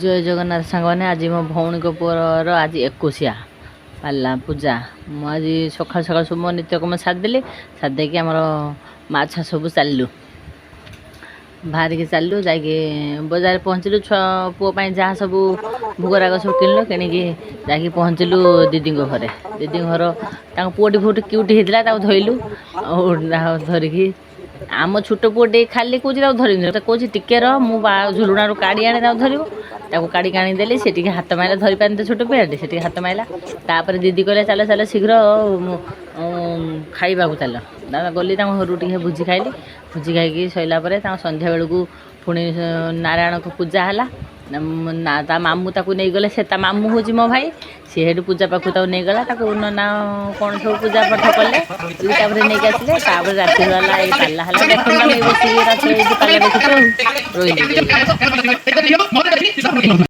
ଜୟ ଜଗନ୍ନାଥ ସାଙ୍ଗମାନେ, ଆଜି ମୋ ଭଉଣୀଙ୍କ ପୁଅର ଆଜି ଏକୋଇଶିଆ ପାଲା ପୂଜା। ମୁଁ ଆଜି ସକାଳୁ ସକାଳୁ ସବୁ ମୋ ନିତ୍ୟକର୍ମ ସାରିଦେଲି। ସାରିଦେଇକି ଆମର ମା ଛୁଆ ସବୁ ଚାଲିଲୁ, ବାହାରିକି ଚାଲିଲୁ। ଯାଇକି ବଜାରରେ ପହଞ୍ଚିଲୁ। ଛୁଆ ପୁଅ ପାଇଁ ଯାହା ସବୁ ଭୋଗରାଗ ସବୁ କିଣିଲୁ। କିଣିକି ଯାଇକି ପହଞ୍ଚିଲୁ ଦିଦିଙ୍କ ଘରେ। ଦିଦିଙ୍କ ଘର ତାଙ୍କ ପୁଅଟି ବହୁତ କ୍ୟୁଟ୍ ହେଇଥିଲା। ତାକୁ ଧୋଇଲୁ ଆଉ ଧରିକି ଆମ ଛୋଟ ପୁଅ ଟିକେ ଖାଲି କହୁଛି ତାକୁ ଧରିବିନି। କହୁଛି, ଟିକେ ରହ, ମୁଁ ଝୁଲଣାରୁ କାଢ଼ି ଆଣେ, ତାକୁ ଧରିବ। ତାକୁ କାଢ଼ିକି ଆଣିଦେଲି। ସେ ଟିକେ ହାତ ମାରିଲା, ଧରିପାରିନି ତ ଛୋଟ ପିଲାଟି। ସେ ଟିକେ ହାତ ମାରିଲା। ତାପରେ ଦିଦି କହିଲେ, ଚାଲ ଚାଲ ଶୀଘ୍ର ଖାଇବାକୁ ଚାଲ। ଗଲି ତାଙ୍କ ଘରୁ, ଟିକେ ଭୋଜି ଖାଇଲି। ଭୋଜି ଖାଇକି ସରିଲା ପରେ ତାଙ୍କ ସନ୍ଧ୍ୟାବେଳକୁ ପୁଣି ନାରାୟଣଙ୍କ ପୂଜା ହେଲା ନା, ତା ମାମୁଁ ତାକୁ ନେଇଗଲେ। ସେ ତା ମାମୁଁ ହେଉଛି ମୋ ଭାଇ। ସିଏ ସେଇଠୁ ପୂଜା ପାଖକୁ ତାକୁ ନେଇଗଲା। ତାକୁ ନନା କ'ଣ ସବୁ ପୂଜା ପାଠ କଲେ। ତାପରେ ନେଇକି ଆସିଲେ। ତାପରେ ରାତି ହେଲା, ଏଇ ପାଲା ହେଲା। ଦେଖନ୍ତୁ, ଆମେ ବସିକି ରାତିରେ ଏଇଠି ପାଲା ଦେଖୁଛୁ। ରହିଲି।